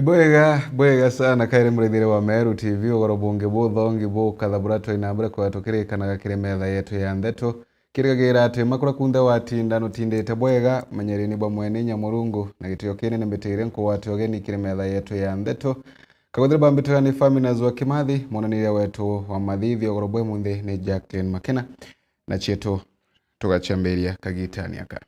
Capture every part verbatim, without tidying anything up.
Bwega, bwega sana, kairi murithire wa Meru T V, ugoro bungi buthongi bukatha buria twaina mbere kwa tukirikanaga kiri metha yetu ya ndeto. Kirigagira ati makura kunthe watinda nutindite bwega, menyereni bwa mwene inya Murungu, na gitio kinene mbitire nkugwate ugeni kiri metha yetu ya ndeto. Kaguthire ba mbitira ni Faminas wa Kimathi, monaniria wetu wa mathithio ugoro bwe munthi ni Jacqueline Makena, na cietu tugacambiria kagitani aka.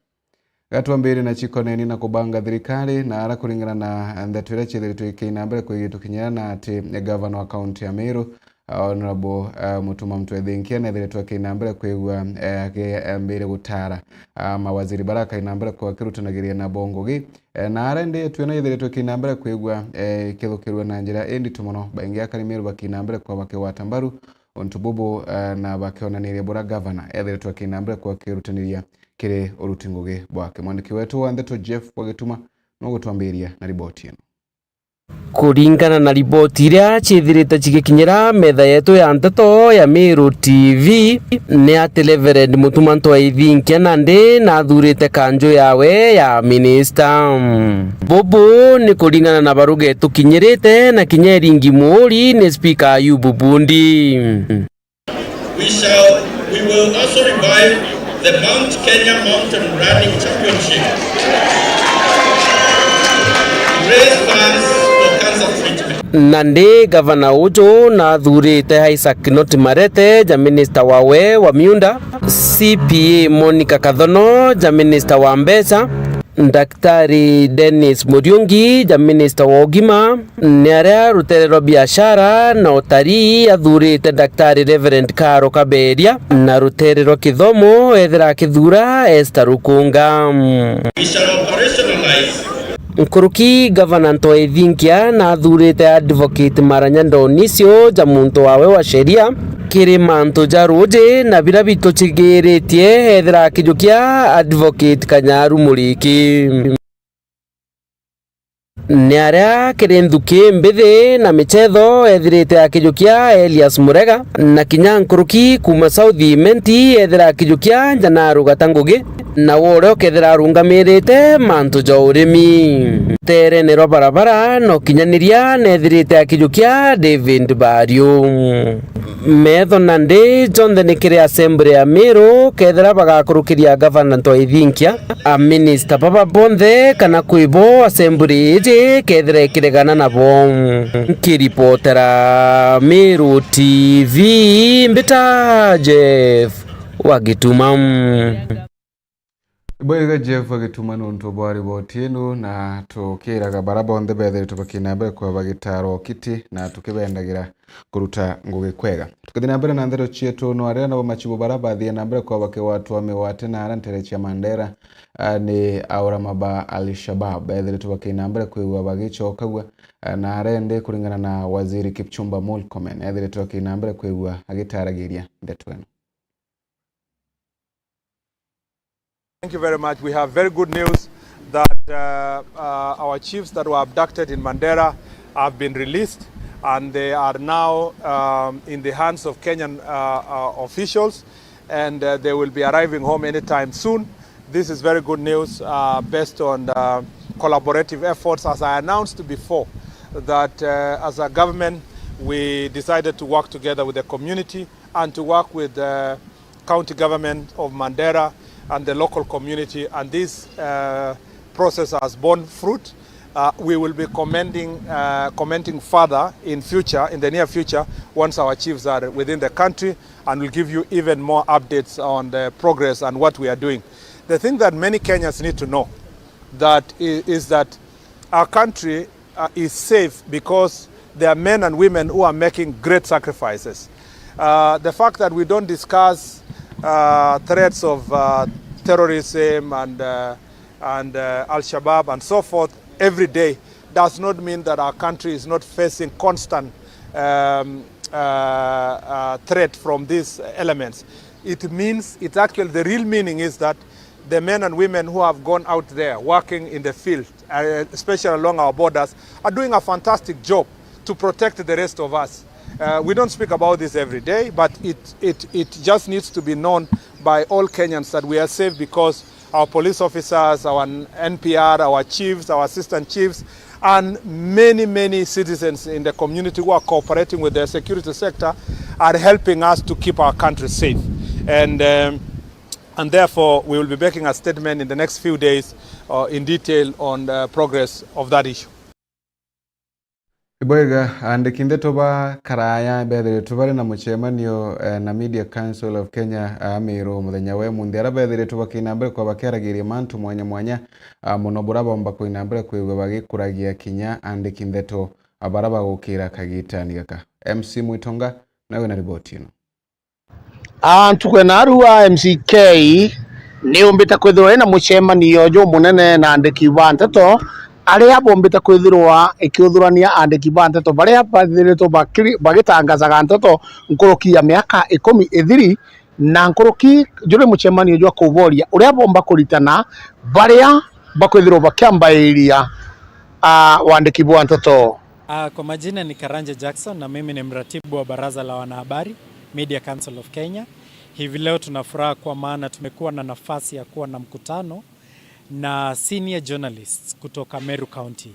Gatwambire na cikoneni na kubanga thirikari, na ara kuringana na ndeto iria ciethiritwe ikiina mbere kwigitukinyira na ati gavana wa kaunti ya Meru, Honorable, eh, Mutuma Mutwethinkia nethiritwe akiina mbere kwigua, eh, akiambire gutara, ah, mawaziri bara akaina mbere kwa akirutanagiria na bo ngugi. Eh, na ara indi twina yethiritwe ikiina mbere kwigua, eh, ikithukirua na njira inditu mono, baingi akari Meru bakiina mbere kwa bakigwata mbaru untu bubu, eh, na bakionaniria buria gavana ethiritwe akiina mbere kwa akirutaniria kiri uruti ngugi bwake. Mwandiki wetu wa ndeto Jeff Wagituma nugutwambiria na riboti ino. Kuringana na riboti iria ciithirite cigikinyira metha yetu ya nteto ya Meru T V, ni ati Reverend Mutuma Ntwaithinkia nandi nathurite kanju yawe ya minista. Bubu ni kuringana na baruga itukinyirite na kinya Eringi Muuri ni spika Ayubu Bundi. We shall, we will also revive the Mount Kenya Mountain Running Championship to raise funds for cancer treatment. Nandi gavana uju nathurite Isaac Kinoti Marete ja minista wawe wa miunda, C P A Monica Kathono ja minista wa mbeca, Daktari Dennis Muriungi ja minista wa ugima, ni aria rutere rwa biashara na utarii athurite Daktari Reverend Karo Kaberia, na rutere rwa kithomo ethira akithura Esther Rukunga. We shall operationalize. Nkuruki gavana Ntwaithinkia nathurite Advocate Maranya Ndonisio ja muntu wawe wa sheria, kiri mantu ja ruuji na biria bitucigiritie ethira akijukia Advocate Kanyaru Muriki. Ni aria kiri nthuki mbithi na michetho ethirite akijukia Elias Murega, na kinya nkuruki kuuma South Imenti ethira akijukia Njanaru Gatangugi, nawe uria ukethira arungamirite mantu ja urimi. Terene rwa barabara na ukinyaniria nethirite akijukia David Bario. Metho na ndi jonthe ni kiri Assembly ya Meru, kethira bagakurukiria gavana Ntwaithinkia, aminista baba bonthe kana kwi bo Assembly iji kethira ikiregana nabo. Nkiripotera Meru T V, mbita Jeff wa Gituma. Bwega Jeff Gituma nontu bwa riboti ino, na tukiraga bara bonthe bethiritwe bakina mbere kwa bagitara ukiti, na tukibendagira kuruta ngugi kwega. Tukithii na mbere na ndeto cietu, no aria nabo machibu bara bathii na mbere kwa bakigwatwa migwate na ara ntere cia Mandera, ah, ni aurama ba Al-Shabab bethiritwe bakina mbere kwigua bagicokagua, ah, na ara indi kuringana na Waziri Kipchumba Murkomen ethiritwe akina mbere kwigua agitaragiria ndeto ino. Thank you very much. We have very good news that, uh, uh, our chiefs that were abducted in Mandera have been released, and they are now, um, in the hands of Kenyan, uh, uh, officials, and, uh, they will be arriving home anytime soon. This is very good news, uh, based on, uh, collaborative efforts, as I announced before, that, uh, as a government, we decided to work together with the community and to work with the county government of Mandera and the local community, and this, uh, process has borne fruit. Uh, we will be commending, uh, commenting further in future, in the near future, once our chiefs are within the country, and we'll give you even more updates on the progress and what we are doing. The thing that many Kenyans need to know that i-, is that our country uh, is safe because there are men and women who are making great sacrifices. Uh, the fact that we don't discuss, uh, threats of, uh, terrorism and, uh, and, uh, Al-Shabaab and so forth every day does not mean that our country is not facing constant, um, uh, uh, threat from these elements. It means, it actually, the real meaning is that the men and women who have gone out there working in the field, uh, especially along our borders, are doing a fantastic job to protect the rest of us. Uh, we don't speak about this every day, but it, it, it just needs to be known by all Kenyans that we are safe because our police officers, our N P R, our chiefs, our assistant chiefs, And many, many citizens in the community who are cooperating with the security sector are helping us to keep our country safe. And, um, and therefore, we will be making a statement in the next few days, uh, in detail on the progress of that issue. Ibwega, aandiki nteto ba karaya beethiritwe bari na mucemanio, eh, na Media Council of Kenya, a Meru, muthenya wa imunthi, aria beethiritwe bakiina mbere kwa bakiaragiria mantu mwanya mwanya, a, mono buria boomba kwina mbere kwigua bagikuragia kinya aandiki nteto, a, baria bagukira kagitani gaka. M C Mwitonga, nawe na riboti ino. A, ntuku ya naarua M C K ni yumbite kwithirwa ina mucemanio jumunene na aandiki ba nteto, aria bombite kwithirwa ikiuthurania aandiki ba nteto baria bathiritwe bakiri-, bagitangazaga nteto nkuruki ya miaka ikumi ithiri, na nkuruki juri mucemanio jwa kuboria uria bomba kuritana baria bakwithirwa bakiambairia, a, waandiki bwa nteto. Ah, kwa majina ni Karanja Jackson na mimi ni mratibu wa Baraza la Wanahabari, Media Council of Kenya. Hivi leo tuna furaha kwa maana tumekuwa na nafasi ya kuwa na mkutano na senior journalists kutoka Meru County.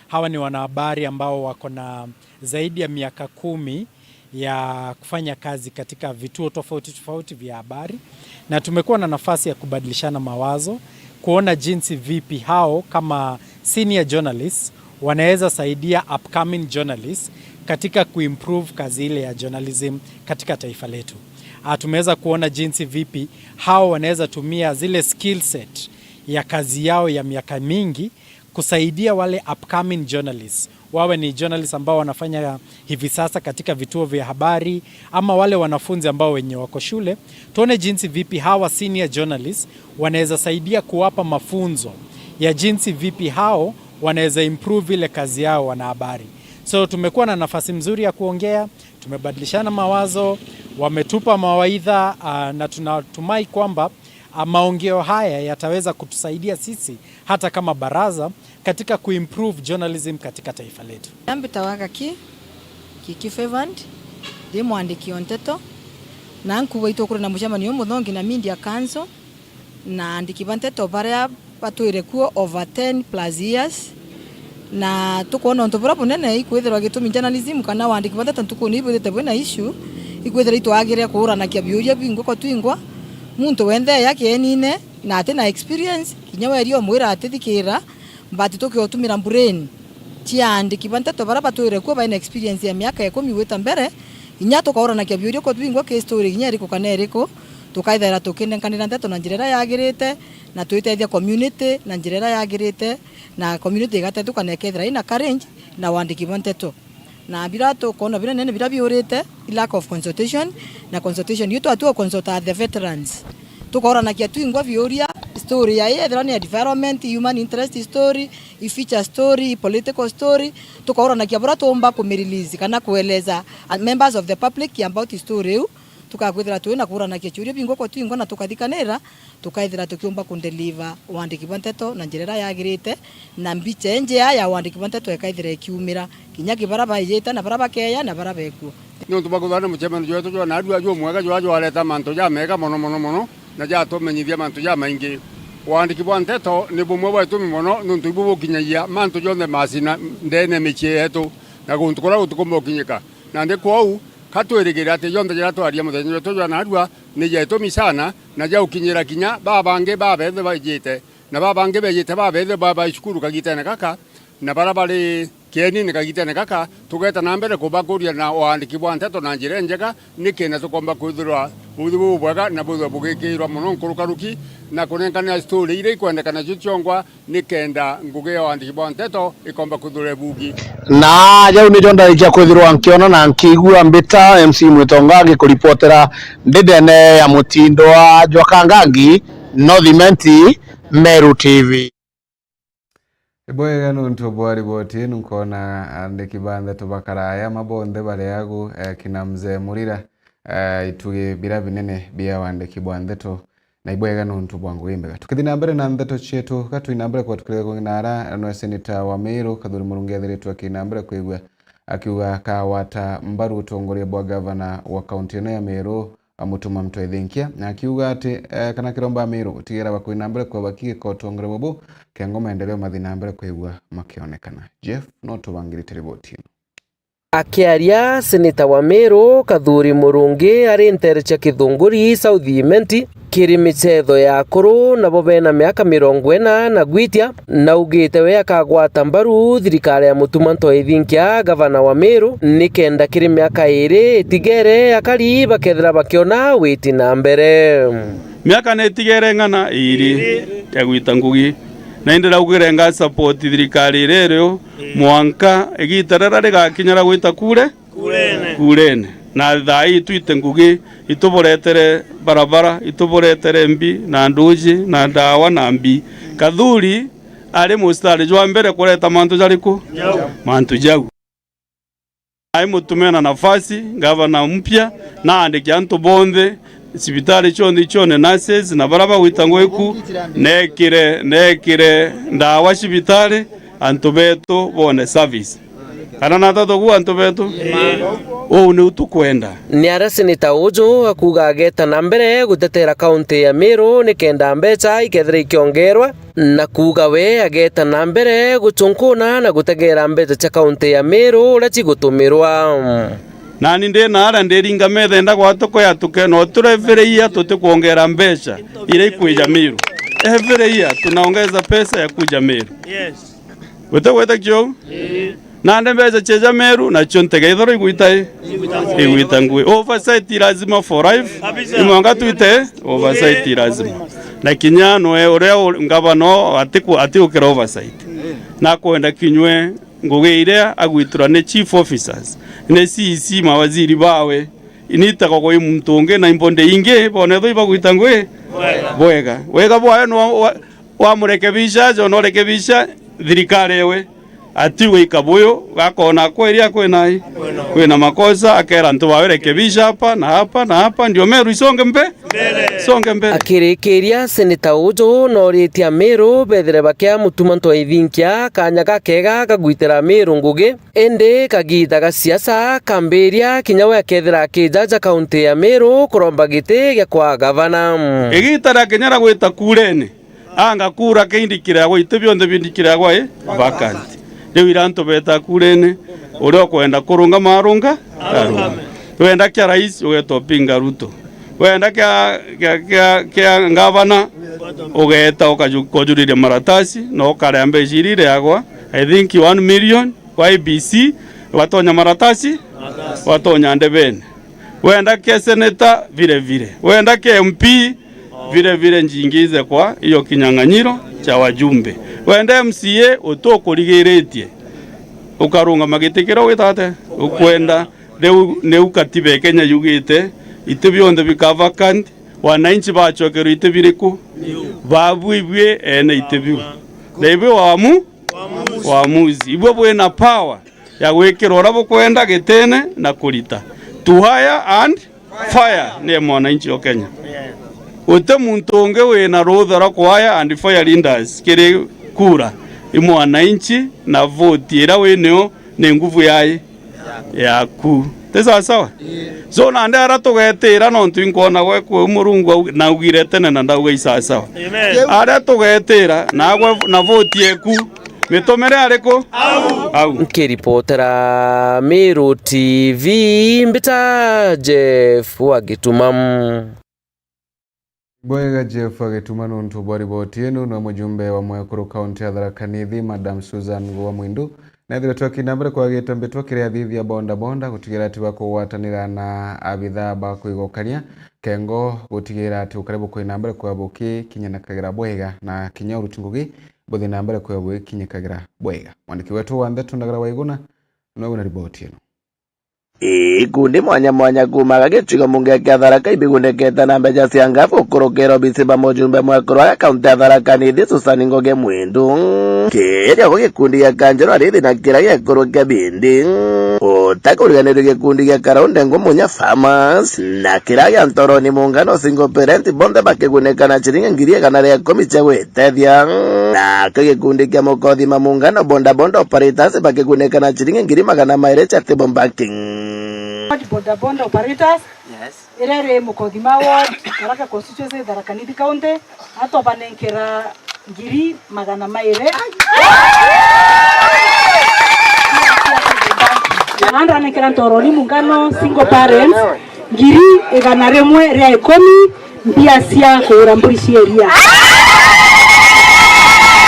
Hawa ni wanahabari ambao wako na zaidi ya miaka kumi ya kufanya kazi katika vituo tofauti tofauti vya habari, na tumekuwa na nafasi ya kubadilishana mawazo, kuona jinsi vipi hao kama senior journalists wanaweza saidia upcoming journalists katika kuimprove kazi ile ya journalism katika taifa letu. Ah, tumeweza kuona jinsi vipi hao wanaweza tumia zile skill set ya kazi yao ya miaka mingi kusaidia wale upcoming journalists, wawe ni journalists ambao wanafanya hivi sasa katika vituo vya habari, ama wale wanafunzi ambao wenye wako shule, tuone jinsi vipi hawa senior journalists wanaweza saidia kuwapa mafunzo ya jinsi vipi hao wanaweza improve ile kazi yao wanahabari. So tumekuwa na nafasi mzuri ya kuongea, tumebadilishana mawazo, wametupa mawaidha, ah, na tunatumai kwamba, ah, maongeo haya yataweza kutusaidia sisi hata kama baraza katika kuimprove journalism katika taifa letu. Ambitawa Gaki, Kiki Favored, ndi mwandiki o nteto, na nkuuga itwe kuri na mucemanio umuthongi na Media Council, na aandiki ba nteto baria batwire kuo over ten plus years, na tukwona untu buria bunene ikwithirwa gitumi journalism kana waandiki ba nteto ntukuni ibwithite bwina issue, ikwithirwa itwagirire kuuranakia biuria bingwa kwa twingwa, muntu wenthe eya kienine na ati na experience, kinya weria umwira ati thikira, but tukiotumira brain cia aandiki ba nteto baria batwire kuo baina experience ya miaka ikumi gwita mbere, inya tukauranakia biuria kwa twingwa ki story inya iriku kana iriku, tukaithaira tukinenkanira nteto na njira iria yagirite, na twitethia community na njira iria yagirite, na community igatetheka na ikethira ina courage na waandiki bwa nteto. Na bira tukwona bira nene bira biurite, i lack of consultation, na consultation iu twatua consulta the veterans. Tukauranakia twingwa biuria, story ya ethira ni ya development, human interest story, i feature story, i political story, tukauranakia buria tuumba kumirelease kana kueleza, uh, members of the public about story iu, tukakwithira twi na kuuranakia ciuria bingwa kwa twingwa na tukathikanira, tukaithira tukiumba kundeliver waandiki bwa nteto na njira iria yagirite, na mbicha injea ya waandiki bwa nteto ikaithira ikiumira kinya ki baria baijite na baria bakeya na baria bekuo. Niuntu bwa kuthana mucemanio jwetu jwa narua jumwega jwa jwareta mantu jamega mono mono mono na jatumenyithia mantu jamaingi. Waandiki bwa nteto ni bumwe bwa itumi mono niuntu ibu bukinyagia mantu jonthe masina ndene micii yetu na guntu kuria gutikumba gukinyika. Nandi kwou, ka twirigire ati jonthe jaria twaria muthenya jwetu jwa narua ni ja itumi sana na ja gukinyira kinya babangi babethe baijite, na babangi bejite babethe ba, ba cukuru kagitene gaka, na baria bari kienini kagitene gaka, tugeta na mbere kubakuria na waandiki bwa nteto na njira injega, nikenda tukomba kwithirwa buthi bubwega na buthwe bugikirwa mono nkurukaruki, na kunenkanira story iria ikwendekana cio ciongwa, nikenda ngugi ya waandiki bwa nteto ikomba kwithirwa ibugi. Na jau nijo ndarikia kwithirwa nkiona na nkiigua mbita M C Mwitonga agikuripotera ndidene ya mutindo wa Jwakangangi, North Imenti, Meru T V. Ibwega nuntu bwa riboti inu, nkona aandiki ba nteto ba karaya ma bonthe bari agu, eh, kina Mzee Murira, eh, itugi bira binene bia waandiki bwa nteto. Na ibwega nuntu bwa ngugi imbega. Tukithi na mbere na nteto cietu, gatwi na mbere kwa tukirega kung'ina ara nwe seneta wa Meru, Kathuri Murungi ethiritwe akina mbere kwigua akiuga akawata mbaru utongoria bwa gavana wa kaunti ino ya Meru, bamutuma Mtwethinkia, na akiuga ati, eh, kana kiromba Amiru gutigira bakwina mbere kwebaki gika utongore bubu, kengo maendeleo mathi na mbere kwigua makionekana. Jeff, no tubangirite riboti ino. Akiaria, seneta wa Meru Kathuri Murungi ari nteere cia Kithunguri South Imenti kiri michetho ya akuru nabo bena miaka mirongo ina na gwitia, naugite we akagwata mbaru thirikari ya mutuma Mtwethinkia, gavana wa Meru, nikenda kiri miaka iiri itigere akari bakethira bakiona witi na mbere. Miaka ni itigere ng'ana iiri ya gwita ngugi, na indi ndaugire nga support thirikari iria iri o mwanka igiita riria rigakinya ria gwita kure? Kurene. Kurene. Na thaa ii itwite ngugi, ituburetere barabara, ituburetere mbi, na nduji, na ndawa, na mbi. Kathuri ari mustari jwa mbere kureta mantu jariku? Jau. Mantu jau. Ai mutumena nafasi, gavana mpya, na andiki antu bonthe, cibitari cionthe icione nurses, na baria bagwita ngugi ku, nekire, nekire ndawa cibitari, antu betu bone service. Kana nata tugu antu betu? Uu niu tukwenda. Ni aria seneta uju akuuga ageeta na mbere gutetera kaunti ya Meru nikenda mbeca ikethira ikiongerwa, na kuuga we ageeta na mbere guchunkuna na gutegera mbeca cia kaunti ya Meru uria cigutumirwa. Nani ndi na aria ndiringa metha enda gwatuko yatuke, no tura every year tutikwongera mbeca iria ikwija Meru. Every year tunaongeza pesa ya kuja Meru. Yes. Gutigwita kiu? Ii. Nandi mbeca cia ja Meru, nacio ntege ithoro igwita i? Igwita ngugi. Igwita ngugi. Oversight lazima for life. Kabisa. Imwanga twite, oversight lazima. Na kinya noe uria u-, ngavana o atiku-, atiukira oversight. Nakwenda kinywe ngugi iria agwitura ni chief officers, ni C C mawaziri bawe. Initagwa kwi muntu ungi na imbonde ingi, bone thoi bagwita ngugi? Bwega. Bwega. Wega bwayo no wa-, wamurekebisha, aja unorekebisha thirikari ewe. Atiwe ikabuyu, gakona kweri akwina ai? Kwina makosa, akera antu bawe, "Rekebisha hapa na hapa na hapa, ndio Meru isonge mbe-, isonge mbele." Akirikiria, seneta uju noritie Ameru bethire bakia mutuma Mtwethinkia kanya gakega gagwitira Ameru ngugi, indi kagiita ga siasa kambiria, kinya we akethira akijaja kaunti ya Meru kuromba giti gia kwa gavana. Igiita ria kinya ria gwita kurene, anga kura keindikiragwa, iti bionthe bindikiragwa i vacant. Riu ira antu beta kurene, uria ukwenda kurungama arunga, arunga. Wenda kia rais, ugeta upinga Ruto. Wenda kia, kia, kia, kia ngavana, ugeta ukaju-, ukajuriria maratasi, na ukarea mbeca iria ireagwa, I think one million, kwa I B C, watonya maratasi, watonya ndebene. Wenda kia seneta, vile vile. Wenda kia M P, vile vile njingize kwa hiyo kinyang'anyiro cha wajumbe. Wenda M C A, utukurigiritie. Ukarungama giti kiria ugita ate? Ukwenda. Riu niu katiba ya Kenya yugite, iti bionthe bika vacant, wananchi bacokerwe iti biriku? Babu ibui ene iti biu. Na ibui wamu-, waamuzi. Ibui bwina power ya gwikira uria bukwenda gitine na kurita. To hire and fire ni mwananchi o Kenya. Uti muntu ungi wina rutha rwa ku hire and fire leaders kiri kura. I mwananchi na voti iria winio ni nguvu yai yaku. Ti sawa sawa? So, nandi aria tugetira, nontu inkwona gwe kwi Murungu au-, naugire tene na ndauga i sawa sawa. Amen. Aria tugetira, nagwe na voti eku, mitumire ariku? Au. Au. Nkiripotera Meru T V, mbita Jeff wa Gituma. Bwega Jeff Agituma nuntu bwa riboti inu. Nwe mujumbe wa mwekuru kaunti ya Tharaka Nithi, Madam Susan Nguga Mwindu, nethire twaki na mbere kwagita mbitwa kiri athithia boda boda gutigira ati bakugwatanira na abithaa ba kuigokania kengo gutigira ati ukari bukui na mbere kwa bukikinyanikagira bwega na kinya uruti ngugi buthi na mbere kwa bukinyikagira bwega. Mwandiki wetu wa ndeto Ndagara Waiguna nwe wina riboti inu. Ikundi mwanya mwanya kuumaga gicigo mbunge kia Tharaka ibigunekete na mbeca cia ngabu gukurukira obisi ba mujumbe mwekuru wa kaunti ya Tharaka Nithi, Susan Ngugi Mwindu. Kiria gwa gikundi gia Kanjero arithi na kiria giekuru kia bindi. Utakuriganiria gikundi gia Karau Ndengu Munya Farmers na kiria gia Ntoroni Muungano Single Parent, bonthe bakiguneka na ciringi ngiri igana ria ikumi cia gwitethia. Nakio gikundi kia Mukothima Muungano Boda Boda Operators bakiguneka na ciringi ngiri magana mairi cia table banking. Boda boda operators, iria iri Mukothima ward, Tharaka constituency, Tharaka Nithi County, atobanenkera ngiri magana mairi. Na ndanenkera Ntoroni Muungano single parents ngiri igana rimwe ria ikumi, mbia cia kugura mburi cia iria.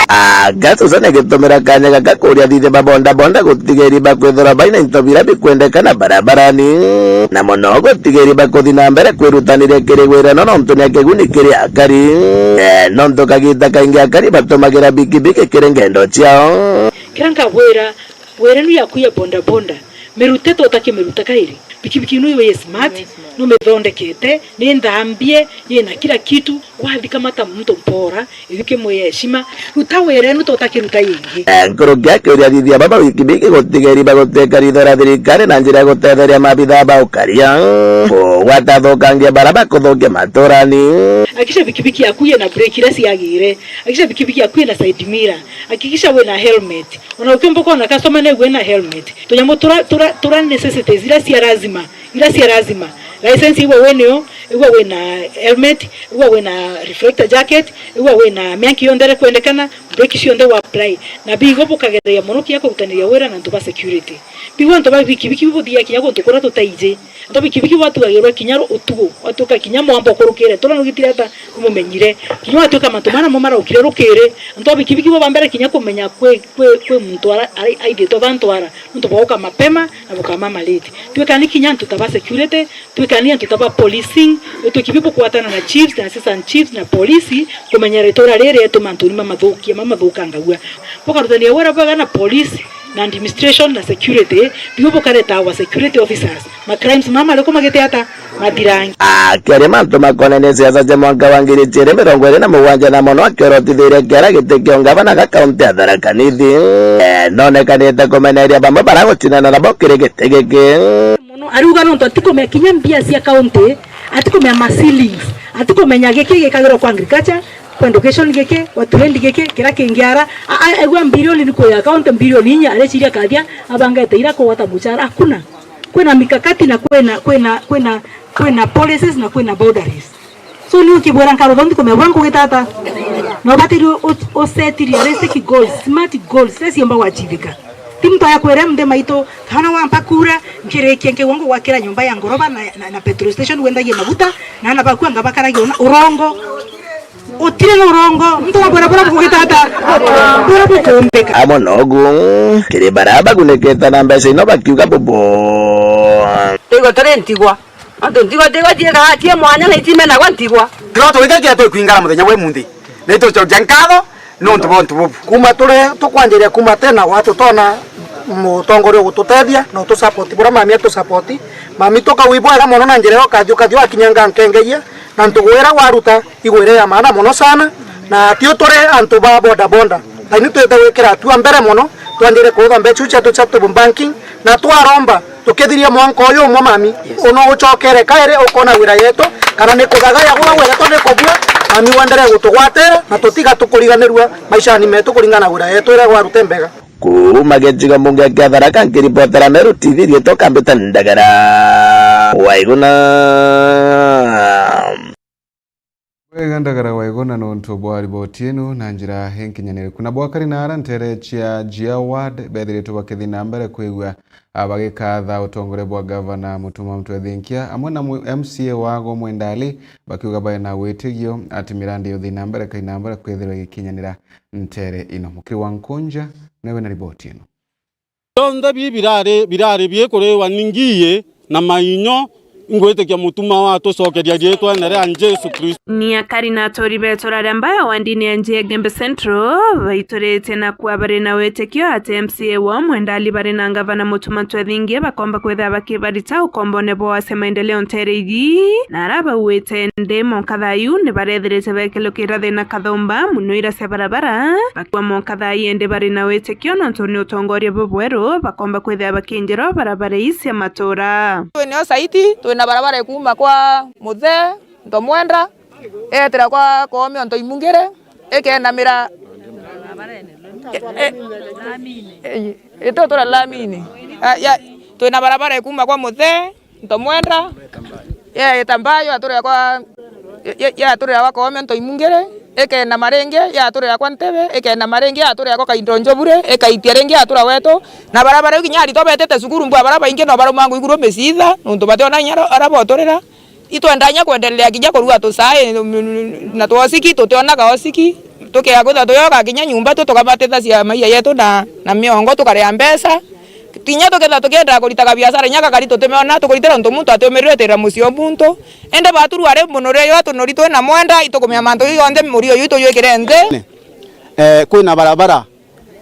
Aa, Gatusa nigitumira kanya gaka kuria athithia ba bodaboda gutigeri bakwithirwa baina into biria bikwendekana barabarani, na mono gutigeri bakuthi na mbere kwirutaniria kiri wira no nontu ni a kiguni kiri akari. Eh, nontu kagita kaingi akari batumagira bikibiki kiri ngendo ciao. Kiria nkabwira, wira nu yaku ya bodaboda, mirute tota kimiruta kairi. Pikipiki nu iwe ye smart, numithondekete, ni nthambie, yina kila kitu, wathi kamata muntu mpora, ithu kimwia heshima, ruta wira nu tota kiruta ingi. Eh, nkuruki akiuria athithia baba pikipiki gutigeri baguteka ritho ria thirikari na njira ya gutetheria maabitha ba ukaria. Kugwata athukangia bara bakuthukia maturani. Hakikisha pikipiki yaku yina brake iria ciagire. Hakikisha pikipiki yaku yina side mirror. Hakikisha wina helmet. Ona ukiumba kwona customer negue ena helmet. Tunyamo tura, tura, tura necessities iria cia lazima, iria cia lazima. License igua winayo, igua wina helmet, igua wina reflector jacket, igua wina mianki yonthe iria kwendekana, brake cionthe wa apply. Na bigo bukagereria mono kinya kurutaniria wira na antu ba security. Bigo antu ba bikibiki bubuthiaga kinya guntu kuria tutaiji. Antu a bikibiki batugagirwa kinya ru-, utuku, watuka kinya mwamba ukurukire, turia nugitire ata numumenyire. Kinya watuka mantu mara mo maraukire rukiri, antu a bikibiki bo ba mbere kinya kumenya kwi, kwi, kwi muntu ara-, ara-, aithitwe ba ntwara, nontu bwauka mapema na bukamama late. Twikani kinya antu ta ba security, twikani antu ta ba policing, itwikibi bukwatana na chiefs na assistant chiefs na polisi, kumenya ritura riri etu mantuni mamathukia, mamathukangagua. Bukarutania wira bwega na polisi, na administration na security, biu bukareta our security officers. Ma crimes mama mariku magite ata? Mathirangi. Akiaria mantu makonainie siasa cia mwaka wa ngiri igiri mirongo iri na mugwanja na mono akiorotithirie kiara giti kia ungavana ga kaunti ya Tharaka Nithi, eh, nonekanite kumeneria bamwe baragucinana nabo kiri giti giki. Mono, ariuga nontu atikumenya kinya mbia cia kaunti, atikumenya ma shillings, atikumenya giki gikagirwa kwa agriculture, kwa education giki, kwa trade giki, kira kingi ara, a-, a-, aigua mbirioni ni kuya account mbirioni inya, areciria kathia abangete ira kugwata mucara, hakuna. Kwina mikakati na kwina, kwina, kwina, kwina policies na kwina boundaries. So ni ukibwira nkaro thonthi kumebwa ngugi tata. Na ubatiri u-, u-, u set realistic goals, smart goals, iria ciumba gwachithika. Ti muntu aya kwira mthe maitu, kana wampa kura, nkirikia nkigwa ngugwakira nyumba ya ngoroba na, na, na petrol station wendagie maguta, na ana baku anga bakaragia una-, urongo. Utire na urongo, muntu wabwira bura bugugita ata? Bura bukumbika. Amwe nogu, kiri bara bagunikite na mbeca ino bakiuga bubu. Twigua turi ntigwa. Antu ntigwa, ntigwa ciikaga cie mwanya na itimenagwa ntigwa. Tiro twigagia twikwingara muthenya wa imunthi. Na itucokia nkatho nontu bwa untu bubu. Kuma turi tukwanjiria kuma tena watutona mutongoria ugututethia na utusupport bura mami atusupport. Mami tukauigua bwega mono na njira ya ukathi ukathi wakinyanga nkengeria na ntugu ira waruta igwire ya maana mono sana. Na tio turi antu ba boda boda. Thaini twite gwikira atua mbere mono, twanjire kuutha mbeca iu ciatu cia table banking, na twaromba, tukithiria mwanka uyu umwe mami, yes, uno ucokere kairi ukona wira yetu, kana ni kuthagaya gutha gwetu ni kubua, mami wenderee gutugwatira, na tutiga tukuriganirua maishani metu kuringana na wira yetu iria gwarute mbega. Kuuma gicigo mbunge kia Tharaka, nkiripotera Meru T V, riitwa Kambita Ndagara Waiguna. Bwega Ndagara Waiguna nontu bwa riboti ino na njira inkinyaniriku. Na bwakari na ara ntere cia Jia Ward bethiritwe bakithi na mbere kwigua, a, bagikatha utongoria bwa gavana Mutuma Mutwethinkia amwe na mu-, M C A wago Mwendali bakiuga bari na witigio ati mirandi yuthi na mbere kai na mbere kwithirwa igikinyanira ntere ino. Muki wa Nkunja newe na riboti ino. Bionthe bii birari, birari bikuriwa ni ngiyi na mainyo, ingwitikia Mutuma watucokeria riitwene ria Jesu Kristo. Ni akari na aturi betu raria mbaya wandini ya Njia Gembe Central, baiturite na kuwa bari na witikio ati M C A wao Mwendali bari na ngavana Mutuma Twethingia bakomba kwithira bakibarita ukombone bwa Ase Maendeleo ntere ithi, na ara bauite ndi monka thayu ni barethirite bekilukira thina kathumba muno ira cia barabara, bakiwa monka thayu indi bari na witikio Kio nontu ni utongoria bubweru bakomba kwithira bakinjirwa barabara ii cia matura. Twinio saiti, twina barabara ikuuma kwa Muthe, Ntomwenda, eetira kwa Koome onto imungire, ikeenamira, e, e, e, itutura lamini. A, ya, twina barabara ikuuma kwa Muthe, Ntomwenda, Yaita Mbayo, yaturira kwa, ya-, ya-, yaturira kwa Koome Ntoimungiri, ikenama ringi, yaturira kwa Ntebe, ikenama ringi, yaturira kwa Kaindo Njobure, ikaitia ringi, yatura wetu. Na barabara iu kinya aritwa betite cukuru, mbwa baria baingi no barauma ngu iguru miciitha, nontu bationa kinya ara boturira. Itwenda kinya kwendelea kinya kurua tucai, na twosiki, tutionaga osiki. Tukea kwithirwa tuyoka kinya nyumba tu, tukabatithacia maia yetu na, na miongo, tukaria mbeca. Kinya tukethirwa tukiendaa kuritaga biashara, inya gakari tutimeona, tukuritira untu muntu atiumirirwe itira mucii o muntu. Indi baturua ri munuri uyu atunuri twina mwenda, itukumenya mantu jau jonthe murio uyu itujwikire nthi. Eh, kwina barabara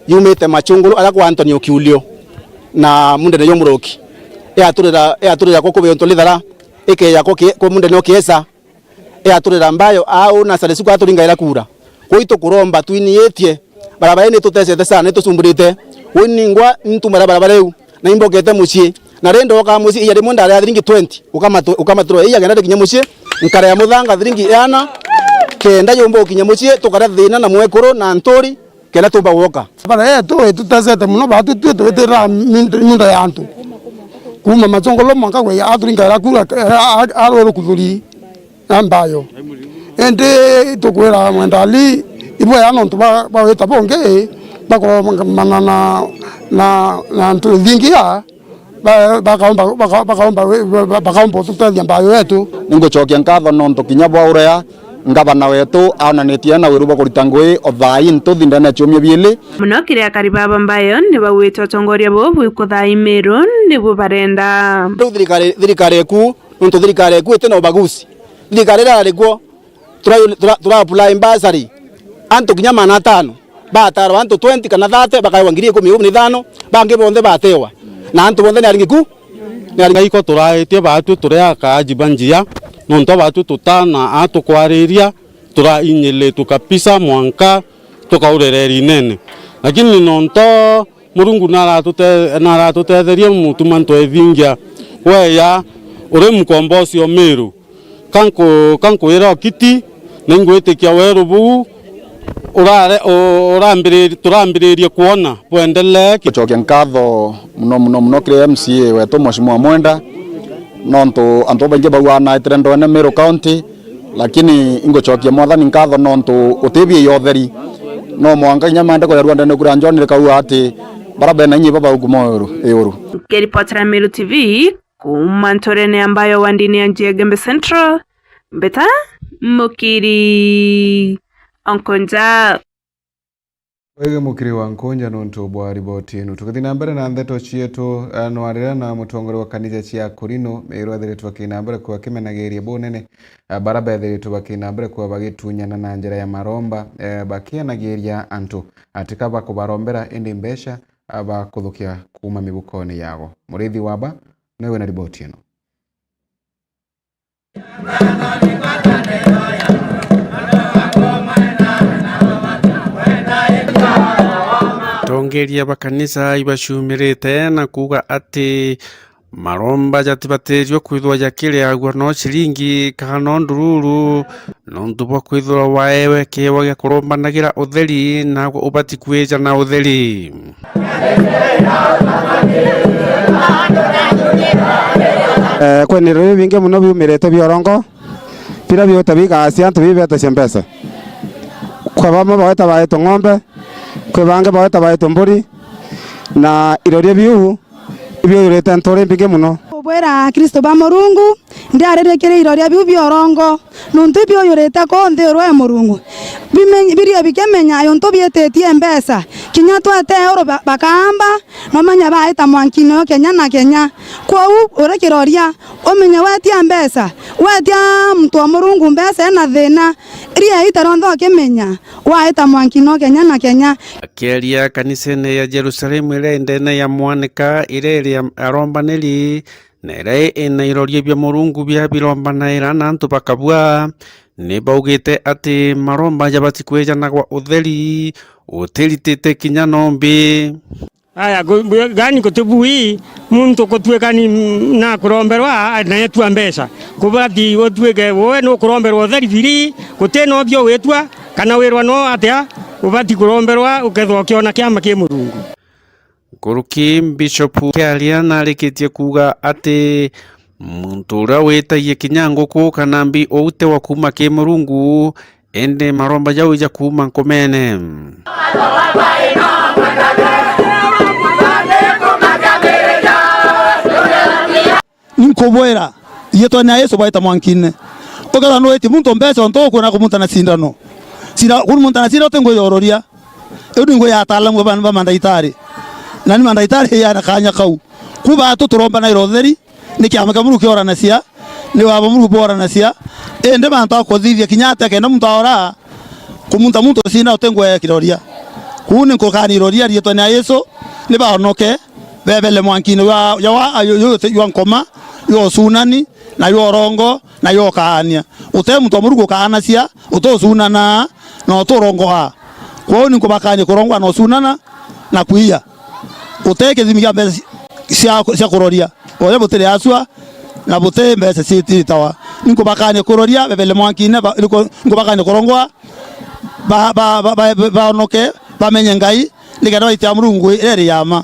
yumite Machungulu aria kwa Anthony Okiulio na Mundene jo Muruki. Yaturira, yaturira kwa kubi untu lithara, ikeja kwa ki-, kwa Mundene Okiesa. Yaturira Mbayo, au na Sare Suku aturingaira kura. Kwou itukuromba twiniitie, barabara ii nitutecete sana, nitusumburite. Kwou ningwa ntumara barabara iu, na imbokete mucii. Na ri ndoka mucii, iya rimwe ndaria thiringi twenty, ukamatu-, ukamaturwa iya kenda ndikinya mucii, nkaria muthanga thiringi iana, kenda yumba ukinya mucii, tukaria thina na mwekuru na nturi, kenda tumba gwoka. Bara yetu itutecete mono, baatwi twi twitirira minto, minto ya antu. Kuuma Machungulu mwanka gwe aturingaira kura, a, a, a rwe rukuthuri na Mbayo. Indi tukwira mwendali, ibwega nontu ba, ba wita bungi, bakomana na, na, na ntu thingia, ba, bakaomba, baka-, bakaomba, ba-, bakaomba ututethia Mbayo yetu. Ningucokia nkatho nontu kinya bwa uria ngavana wetu aonanitie na wiru bwa kurita ngui o thaa ii ntuthi ndene ya ciumia biili. Mono kiri akari baba Mbayo, ni bauite utongoria bubu bwikuthaai Miru nibu barenda. Riu thirikari, thirikari eku, nontu thirikari eku iti na ubaguzi. Thirikari iria yari kuo, tura, tura, tura apply bursary. Antu kinya magana atano. Batarwa antu twenty kana thirty, bakaewa ngiri ikumi na ithano, bangi bonthe batewa. Na antu bonthe ni aringi ku, ni aringi. Iko turaitie baatwi turi akaaji ba njia, nontu baatwi tutana atukwariria, turainyilitwe kabisa mwanka tukaurira erinene. Lakini nontu Murungu naratute-, naratutetherie mutuma ntwethingia weya uri mukombosi o Miru. Kanku-, kankwira okiti, na ingwitikia weru buu urare-, u-, urambiriri-, turambiririe kwona bwendelee ki- Gucokia nkatho muno, muno, muno kiri M C A wetu, Mheshimiwa Mwenda, nontu antu babaingi bauanaitire ndwene Meru County, lakini ingucokia Mwathani nkatho nontu utibia ya utheri. No mwanka inya mende kuria rwandene kuria John rikauga ati bara bena inya baba ukuma iuru. Nkiripotera Meru T V, kuuma nturene ya Mbayo wandini ya Njegembe Central, Mbeta Mukiri Onkonja. Wege Mukiri wa Nkonja nontu bwa riboti ino. Tukithi na mbere na ndeto cietu, eh, nwarira na mutongoria wa kanitha cia Korino, Meru ethiritwe akina mbere kwa kimenagiria bunene, eh, bara bethiritwe bakina mbere kwa bagitunyana na njira ya maromba, eh, bakianagiria antu atika bakubarombera indi mbeca, eh, bakuthukia kuuma mibukoni yao. Murithi Waba niwe na riboti ino. Atongeria ba kanisa ibacumirite na kuuga ati maromba jatibatirijwe kwithwa jakiriagua no ciringi kana no ndururu, nontu bwa kwithirwa waewe kiewa gia kurombanagira utheri, naagwe ubati kwija na utheri. Eh, kwina irio bibingi mono biumirite bia urongo, biria biuta bigacia antu bibetacia mbeca. Kwa bamwe bagweta baetwe ng'ombe, kwi bangi bagweta baetwe mburi, na iroria biu ibiujurite ntuuri mbingi mono. Kubwira Akristo ba Murungu, ndiarire kiri iroria biu bia urongo, nontu ibiujurite kuu nthi urwe Murungu. Bimenye-, birie bikimenya untu biititie mbeca. Kinya twete euru ba-, bakaamba, nomenya baita mwankine o kenya na kenya. Kwou uri kiroria, umenye wetia mbeca, wetia muntu wa Murungu mbeca ena thina, ria ita rionthe ukimenya, waita mwankine o kenya na kenya. Akieria kanisene ya Jerusalemu iria ii ndene ya mwanika iria iri ya arombaniri, na iria ina iroria bia Murungu bia birombanaira na antu bakabua, ni baugite ati maromba jabati kwijanagwa utheri utiritite kinya nombi. Aya, gu-, gu-, gani gutibui muntu gutuika ni, na kuromberwa, na etua mbeca. Kubati utuike we nukuromberwa utheri biri, guti no bio witua, kana wirwa no atia, ubati kuromberwa ukethwa ukiona kiama ki Murungu. Nkuruki Bishop kiaria narikitie kuuga ati Muntu uria witagia kinya nguku kana mbi uu ti wa kuuma ki Murungu, indi maromba jau ja kuuma nkumene. Ninkubwira, riitwene ria Yesu bwaita mwankine. Ukethirwa nuitie muntu mbeca untu ukwenda kumunta na cindano. Cinda-, kumunta na cindano ti ngui ya uroria. Iu ni ngui ya ataalamu ba, ba mandaitari. Na ni mandaitari yana kanya kau. Ku baatu turomba na irotheri, ni kiama kia Murungu kioranacia, ni Baba Murungu bworanacia. Indi mantu a kuthithia kinya atia kenda muntu aora, kumunta muntu cindano ti ngui ya kiroria. Kuu ni nkukani iroria riitwene ria Yesu, ni baonoke, bebele mwankine jwa, jwa, jwa, jwa, jwa nkoma, jwa ucunani, na jwa urongo, na jwa ukaania. Uti muntu wa Murungu ukaanacia, uti ucunanaa, na uti urongoaa. Kwou ni nkubakania kurongoa na ucunana na kwiya. Uti kithimi kia mbeca cia, cia kuroria, oja butiri acua, na buti mbeca cititawa. Ni nkubakania kuroria, bebele mwankine, ba, ni ku-, nkubakania kurongoa, ba, ba, ba, ba, ba, baonoke, bamenye Ngai, nikenda baitia Murungu iria iri ya ma.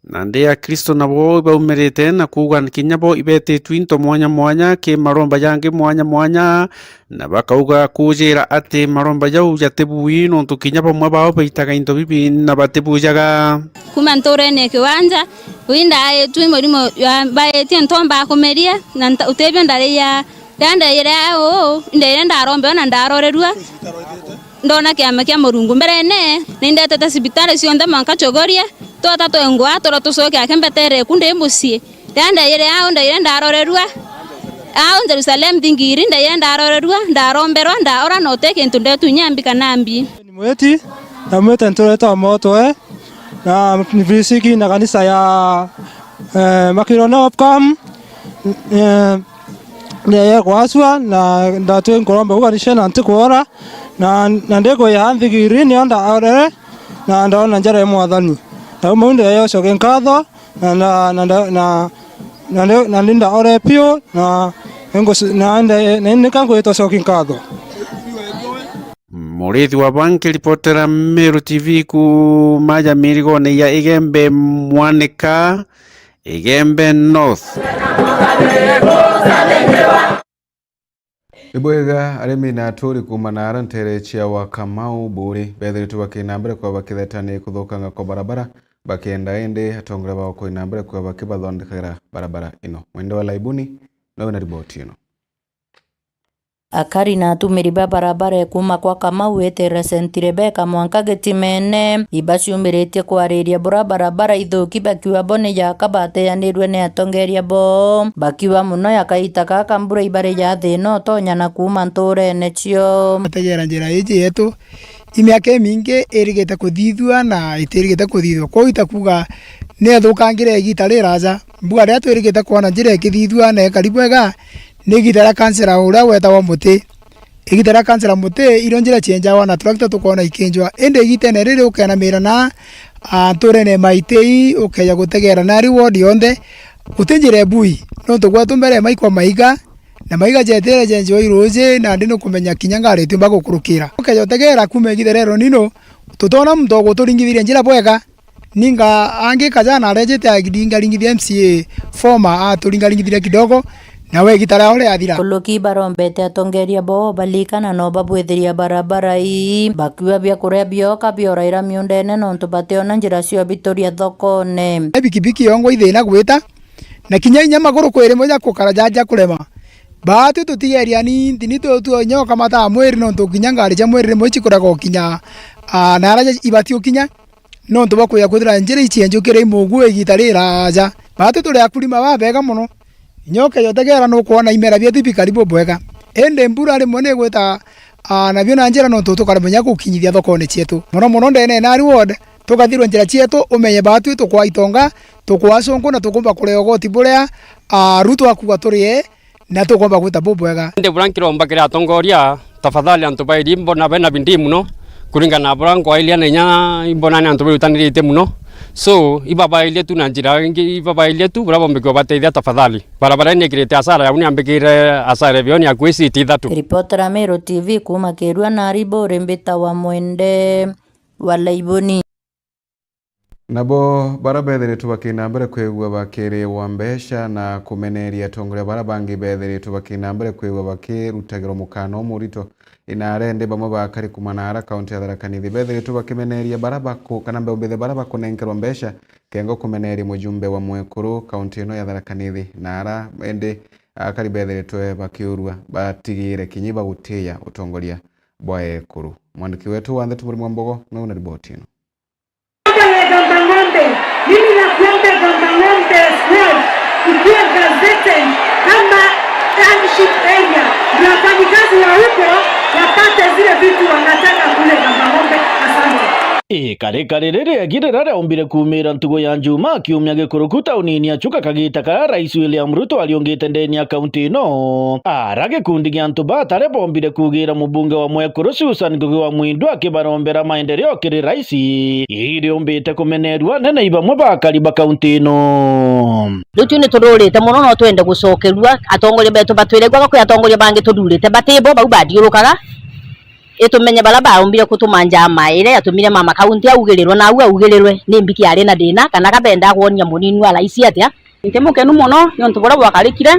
Nandi Akristo nabo ibaumirite na kuuga kinya bo ibetitwe into mwanya mwanya ki maromba jangi mwanya mwanya, na bakauga kuujira ati maromba jau jatibui, nontu kinya bamwe bao baitaga into bibi na batibujaga. Kuuma ntuurene ya Kiwanja, ui ndaaitwe murimo jwa-, mbaitie ntomba kumeria, na nta-, utibio ndariia. Riria ndaiyire au, ndaiyire ndarombewa na ndarorerua. Ndona kiama kia Murungu mberene, na indetete cibitari cionthe mwanka Chogoria, twata twengwa, tura tucoke ake mbetere ku ndi mucii. Riria ndaiyire au, ndaiyire ndarorerua. Au Jerusalem thingiri, ndaiyire ndarorerua, ndaromberwa, ndaora na uti kintu ndetu inya mbi kana mbi. Ni mwiti, na mwite nturete wa motwe, na ni visiki na kanisa ya, eh, Makirono Welcome, eh, Ni ya kwasua, na ndatwi nkuromba kuganishia na ntikwora, na, na ndikwiha nthigiri nio ndaorere, na ndaona njara ya Mwathani. Na mau ndeyo coki nkatho, na, na, na, na, na, na, na, na ni ndaore piu, na, na, na, na nika nkwita coki nkatho. Murithi wa Banki, ripotera Meru T V kuuma ja mirigone ya Igembe Mwanika, Igembe North. Ibwega, arimi na aturi kuuma naara nteere cia Wakamau Buuri beethiritwe bakina mbere kwa bakitheta ni kuthukanga kwa barabara, bakienda indi atongoria bao kwina mbere kwa bakibathondekera barabara ino. Mwende wa Laibuni nowe na riboti ino. Akari na atumiri ba barabara ikuuma kwa Kamau itire Saint Rebecca mwanka Gitimene, ibaciumiritie kwariria bura barabara ithuki, bakiuga bo ni jaka bateanirue ni atongeria bo, bakiuga muno ya kaita gaka mbura ibari ja thina utonya na kuuma ntuurene cio. Ategera njira iji yetu, i miaka imingi irigite kuthithua na itirigite kuthithua. Kwou itakuuga ni ethukangire igita riraja. Mbuga riria twirigite kwona njira ikithithua na ikari bwega, ni igita ria kansela uria wetagwa Muti. Igita ria kansela Muti, irio njira cienjagwa na turakita tukoona ikinjwa. Indi igitene riri ukenamira na, a, nturene Maitei, ukeja gutegera nari ward yonthe, guti njira ibui. Nontu gwetu mbere maikwa maiga, na maiga jetire jenjwa iruji, nandi nukumenya kinya ngari itiumba gukurukira. Ukeja utegera kuuma igita ria El Nino, tutona muntu uguturingithiria njira bwega. Ninga angi kajana arejete aringaringithia M C A former aturingaringithiria kidogo, nawe igita riao riathira. Kuluki barombete atongeria bo balikana no babwithiria barabara ii, bakiuga biakuria bioka bioraira miundene nontu bationa njira cio bituria thokone. Bikibiki yongwa ithina gwita, na kinya inya maguru kwi rimwe ja gukara ja, ja kurema. Baatwi tutigeria ni ntini tu, tu nyoka mataa mwiri nontu kinya ngari cia mwiri rimwe icikuraga ukinya, aa, na ara ibati ukinya. Nontu bwa kwija kwithira njira icienjukire imugu igita riraja. Baatwi turi akurima babega mono. Inya ukeja utegera nukwona imera bietu bikari bubwega. Indi mbura rimwe ni igwita, aa, nabio na njira nontu tukaremenya gukinyithia thokone cietu. Mono mono ndene ya Nari ward, tukathirwa njira cietu, umenye baatwi tukwaa itonga, tukwaa cunku na tukumba kurea ugoti buria, aa, Ruto akuuga turie. Na tukomba gwita bubwega. Indi buria nkiromba kiri atongoria, tafadhali antu bairi imbona bena bidii mono, kuringana na buria nkwairia na inya imbona ni antu birutaniritie mono. So, ibabairie tu na njira ingi, ibabairie tu buria bombikiwa bateithia tafadhali. Barabara ini ikirite hasara, yau ni ambikire hasara ya bilioni akui citi ithatu. Ripotera Meru T V kuuma Kirua na Ariburi mbita wa Mwende wa Laiboni. Nabo bara bethiritwe bakina mbere kwigua bakiriwa mbeca na kumeneria atongoria bara bangi bethiritwe bakina mbere kwigua bakirutagirwa mukana umurito, inara indi bamwe bakari kuma nara kaunti ya Tharaka Nithi bethiritwe bakimeneria bara baku-, kana mbeumbithe bara bakunenkerwa mbeca kenga kumeneria mujumbe wa mwekuru kaunti ino ya Tharaka Nithi nara indi akari bethiritwe bakiurua batigire kinyi bagutiya utongoria bwa ekuru. Mwandiki wetu wa ndeto Murimi wa Mbogo nwe una riboti ino. Gamba Ng'ombe. Mimi nakuomba Gamba Ng'ombe Squad ikuwe gazetted kama township area, ndio wafanyikazi wa huko wapate zile vitu wanataka kule Gamba Ng'ombe. Asante. Ikarika riri riegi riria riaumbire kuumira ntugu ya Njuma kiumia gikuruku taunini ya Chuka kagita karia Rais William Ruto ariungite ndeni ya kaunti ino, ara gikundi gia antu batare bombire kuugira mubunge wa mwekuru Susan Ngugi wa Mwindu akibarombera maendeleo kiri Rais, iriumbite kumenerua anene ibamwe bakari ba kaunti ino. Riu tui ni tururite mono, no twende gucokerua atongoria betu batwire, gwaga kwi atongoria bangi tuthurite batibo, bau bathiurukaga. Itumenye bara baumbire kutuma njama iria yatumire mama kaunti augirirwe, na au augirirwe ni mbiki ari na thina, kana kabenda kwonia munini wa Rais atia. Nti mukenu mono niuntu buria bwakarikire.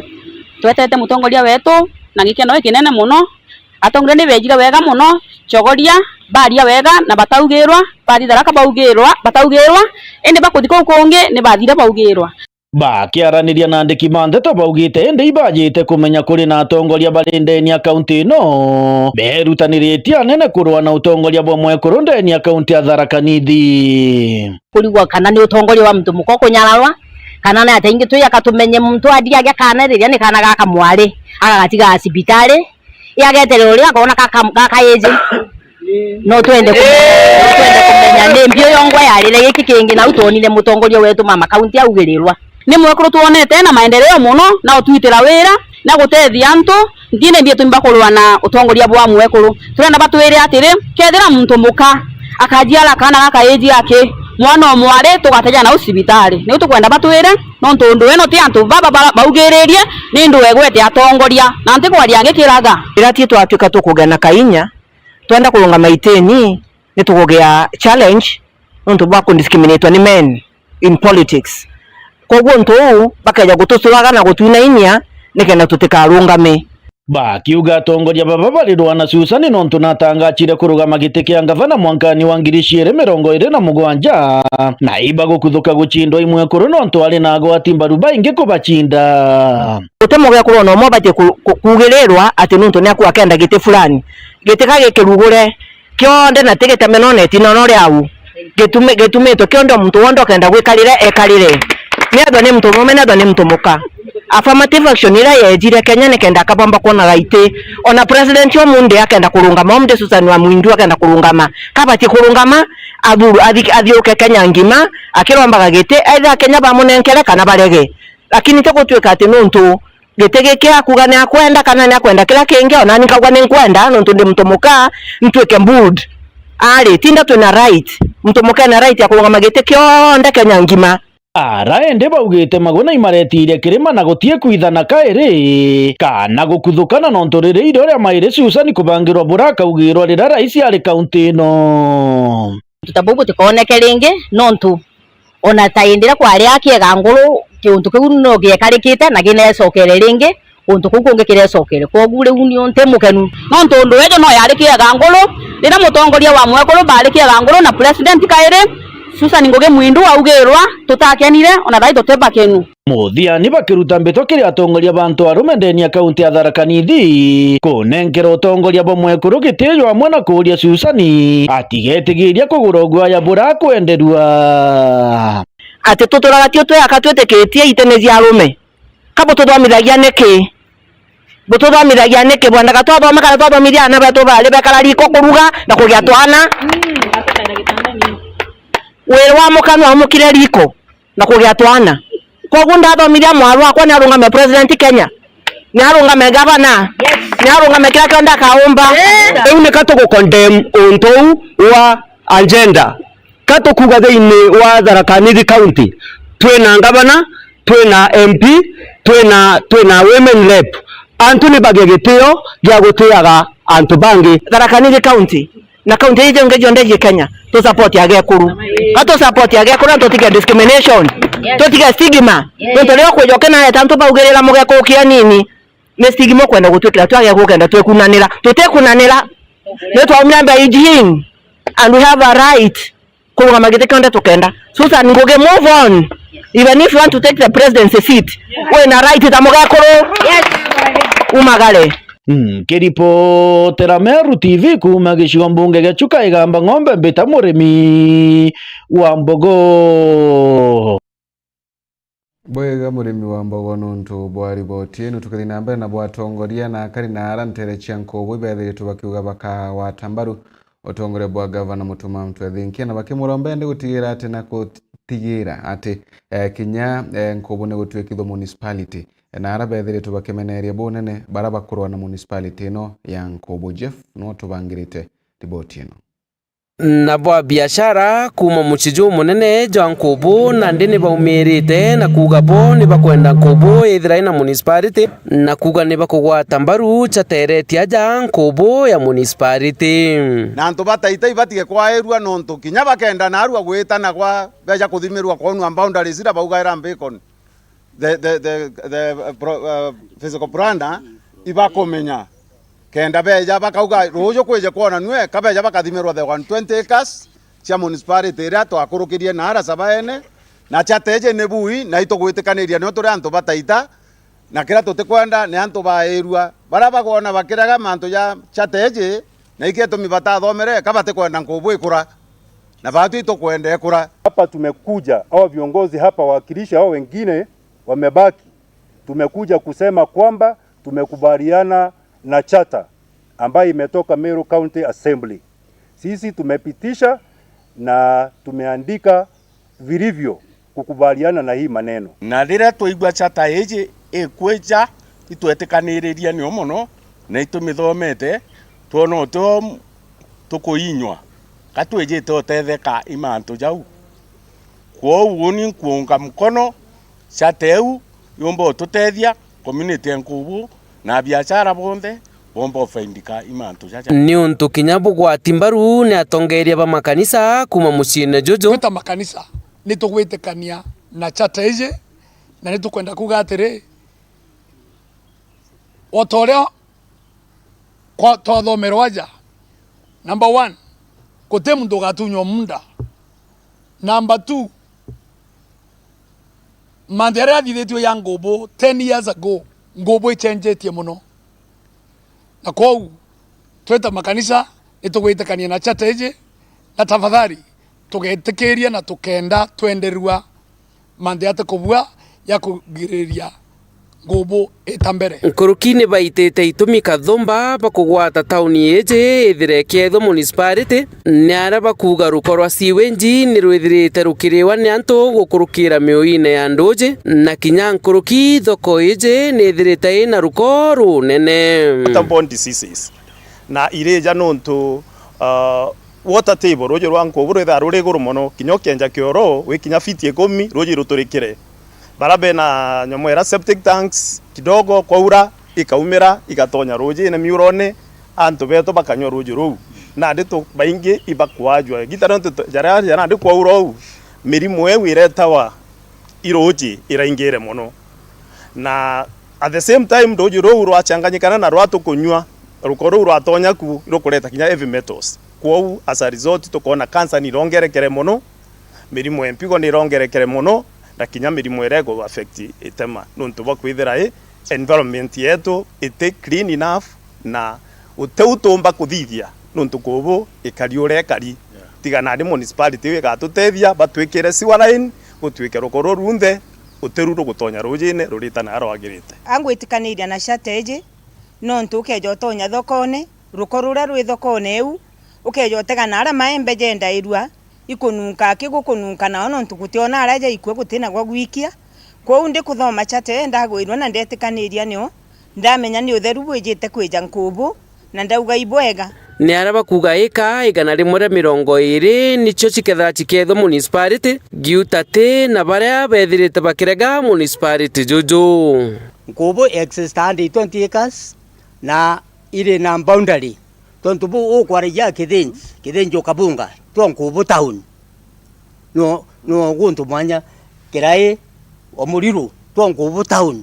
Twetete mutongoria wetu na gikeno gikinene mono. Atongoria ni beejire wega mono, chogoria, baaria wega na bataugirwa, baathi Tharaka baugirwa, bataugirwa, indi bakuthi kuu kungi ni baathire baugirwa. Bakiaraniria na andiki ba ndeto baugite indi ibajite kumenya kuri na atongoria bari ndeni ya kaunti ino berutaniritie anene kurua na utongoria bwa mwekuru ndeni ya kaunti ya Tharaka Nithi. Kurigwa kana ni utongoria wa muntu muka ukunyararwa, kana ni atia ingi twi aka tumenye muntu athii agia kana riria ni kana gaka mwari, agagatiga cibitari, yageterera uria akona gaka, gaka iji. No twende kumenya, no twende kumenya ni mbi uyo ngwa yarire giki kingi, nau twonire mutongoria wetu mama kaunti augirirwa. Ni mwekuru twonete na maendeleo mono, na utwitira wira, na gutethia antu, nthini mbie tumba kurua na utongoria bwa mwekuru. Turenda batwire atiri, kethira muntu muka akajiara kana gaka iji aki, mwana o mwari tugateja nau cibitari. Niu tukwenda batwire, nontu undu weno ti antu baba ba-, baugiririe, ni ndu egwete atongoria, na nti kwaria ngikiraga. Riria ti twatuika tukugea na kainya, twenda kurungama itini, ni tukugia challenge nontu bwa kudiscriminatwa ni men in politics. Kwoguo untu uu bakeja gutucuraga na gutwinainia nikenda tutikarungame. Bakiuga atongoria baba barirwa na Susani nontu natangachire kurugama giti kia ngavana mwankani wa ngiri ciiri mirongo iri na mugwanja, na ibagukuthuka gucindwa i mwekuru nontu ari na agwati mbaru baingi kubacinda. Guti mugekuru ona umwe ubatie ku-, ku-, kugirirwa ati nontu niaku akenda giti fulani. Giti ka gikirugure, kionthe na ti giteme noneti na no riau. Gitume-, gitumitwe kionthe o muntu wonthe ukenda gwikarire ekarire. Niethwa ni muntu murume, niethwa ni muntu muka. Affirmative action iria yejire Kenya nikenda akabomba kwonaga iti. Ona president umunthe akenda kurungama, umunthe Susan wa Mwindu akenda kurungama. Kabatie kurungama, athuru-, athi-, athiuruke Kenya ngima, akirombaga giti, either Akenya bamunenkere kana barege. Lakini ti gutwika ati nontu giti giki akuga ni akwenda kana ni akwenda kiria kingi, o nani nkauga ni nkwenda, nontu ndi muntu muka, ntwike bold. Ari, tinda twina right. Muntu muka ena right ya kurungama giti kionthe Kenya ngima. Ara indi baugite Maguna imaretirie kirima na gutie kwithana kairi, kana gukuthukana nontu riri irio ria mairi Susan kubangirwa bura akaugirwa riria rais ari kaunti ino. Untu ta buu butikooneke ringi, nontu ona ta indi iria kwari akiega nguru, kiuntu kiu no giekarikite na ginecokere ringi, kuntu kuu kungi kirecokere. Kwogu riu ni unti mukenu, nontu undu wejo no yari kiega nguru, riria mutongoria wa mwekuru bari kiega nguru na president kairi, Susan Ngugi Mwindu augirwa, tutakenire, ona thai tuti bakenu. Muthiani bakiruta mbito kiri atongoria ba antu arume ndeni ya kaunti ya Tharaka Nithi, kunenkera utongoria bwa mwekuru gitio amwe na kuuria Susani atigetigiria kugura uguaya bura akwenderua. Ati tuturaga tio twe aka twitikitie itene cia arume? Ka bututhomithagia niki? Bututhomithagia niki? Bwendaga twathome kana twathomithia aana betu bari bekara riko kuruga na kugia twana? Wira wa muka nwamukire riko na kugia twana. Kwoguo ndathomithia mwaru wakwa ni arungame president Kenya, ni arungame gavana, ni arungame kira kionthe akaumba. Riu nika tugu condemn untu uu wa agenda. Ka tukuga thiini wa Tharaka Nithi County, twina ngavana, twina M P, twina, twina women rep. Antu ni bagie gitio gia gutiaga antu bangi. Tharaka Nithi County, Na kaunti iji ingi cionthe iji Kenya, tu support agekuru. Ka tu support agekuru na tutige discrimination. Tutige stigma. Nontu riria ukwijoke na eta antu baugirira mugekuru kia nini. Ni stigma ukwenda gutwikira tu agekuru kenda twekunanira. Tutikunanira. Ni twaumire Beijing and we have a right kurugama giti kionthe tukenda. Susan Ngugi, move on. Even if you want to take the presidency seat, wina right ta mugekuru. Umagare. Nkiripotera Meru T V kuuma gicigo mbunge gia Chuka Igamba Ng'ombe, mbita Murimi wa Mbogo. Bwega Murimi wa Mbogo nontu bwa riboti ino. Tukithi na mbere na bwatongoria na akari na ara ntere cia Nkubu ibethiritwe bakiuga bakagwata mbaru utongoria bwa Gavana Mutuma M'Ethingia na bakimuromba indi gutigira ati na gutigira ati, eh, kinya, eh, Nkubu ni gutwikithwa municipality. Na ara bethiritwe bakimeneria bunene bara bakurwa na municipality ino ya Nkubu. Jeff no tubangirite riboti ino. Nabo abiashara kuuma mucii jumunene jwa Nkubu nandi ni baumirite na kuuga bo ni bakwenda Nkubu ithira ina municipality, na kuuga ni bakugwata mbaru chatereti aja Nkubu ya municipality. Na antu ba Taita ibatige kwairua nontu kinya bakenda narua gwitana kwa beja kuthimirwa kwonwa boundaries ira baugaira Beacon. The, the, the, the, uh, pro-, uh, physical planner ibakumenya. Kenda beja bakauga, ruuju kwije kwona nue, kabeja bakathimirwa the one twenty acres cia municipality iria twakurukirie na ara Sabaene, na chateji ni bui, na itugwitikaniria nio turi antu ba Taita, na kiria tutikwenda ni antu bairua. Baria bagwona bakirega mantu ja chateji, na iki itumi batathomere, ka batikwenda Nkubu ikura. Na batu itukwenda ikura. Hapa tumekuja, hao viongozi hapa wawakilishi hao wengine wamebaki. Tumekuja kusema kwamba tumekubaliana na charter ambayo imetoka Meru County Assembly. Sisi tumepitisha na tumeandika vilivyo kukubaliana na hii maneno. Na riria twaigua charter iji ikwija, itwetikaniririe nio mono, na itumithomete, twona utio tukuinywa, ka twijite utetheka i mantu jau. Kwou uni nkuunga mkono charter iu yumba ututethia, community ya Nkubu na abiashara bonthe bomba ufaidika i mantu jaja. Niuntu kinya bugwati mbaru ni atongeria ba makanisa kuuma muciine juju. Twi ta makanisa, ni tugwitikania na charter iji, na ni tukwenda kuuga atiri, o ta uria kwa-, twathomerwa aja, number one, guti muntu ugatunywa munda. Number two, mantu jaria jathithitue ja Nkubu ten years ago, Nkubu ichenjetie mono. Na kwou, twi ta makanisa, ni tugwitikania na charter iji, na tafadhali, tugetikiria na tukenda twenderua manthi ati kubua ya kugiriria Nkubu ita mbere. Nkuruki ni baitite itumi kathumba bakugwata tauni iji ithire ikiethwa municipality, ni aria bakuuga ruko rwa sewage ni rwithirite rukiriwa ni antu gukurukira miuine ya nduji, na kinya nkuruki thoko iji ni ithirite ina ruko runene. Waterborne diseases. Na irija nontu, uh, water table, ruuji rwa Nkubu rwithaa ruri iguru mono, kinya ukienja kioro, wikinya fiti ikumi, ruuji ruturikire. Bara bena nyomo ira septic tanks, kidogo kwaura, ikaumira, igatonya ruujine miurone, antu betu bakanywa ruuji ruu. Nandi tu, baingi ibakwajua. Gita nontu tu, jaria, jaria nandi kwaura uu, mirimu iu iretawa i ruuji iraingire mono. Na at the same time, ruuji ruu rwachanganyikana na rwa tukunyua, ruko ruu rwatonya ku rukureta kinya heavy metals. Kwou, as a result, tukoona cancer ni irongerekere mono, mirimu ya mpigo ni irongerekere mono, na kinya mirimu iria iku affect itema, nontu bwa kwithira i environment yetu iti clean enough, na uti u tuumba kuthithia, nontu Nkubu ikari uria ikari. Yeah. Tiga nandi municipality iu igatutethia, batwikire sewer line, gutwike ruko ruu runthe, utiru rugutonya ruujine ruritana aria rwagirite. Angwitikaniria na charter iji, nontu ukeeja utonya thokone, ruko ruria rwi thokone iu, ukeeja utega na aria maembe jendairua, ikununka aki gukununka nao, nontu gutiona aria jaikua gutina gwa gwikia. Kwou ndikuthoma charter ndagwirua na ndetikaniria nio, ndamenya ni utheru bwijite kwija Nkubu, na ndauga ibwega. Ni aria bakuuga ika igana rimwe ria mirongo iiri nicio cikethira cikeethwa municipality, Giutati na baria beethirite bakirega municipality juju. Nkubu exist hundred twenty acres na iri na boundary. Tontu buu ukwaragia Kithinji, Kithinji ukabunga, twa Nkubu town. No, no guntu mwanya, Kirai, o Muriru, twa Nkubu town.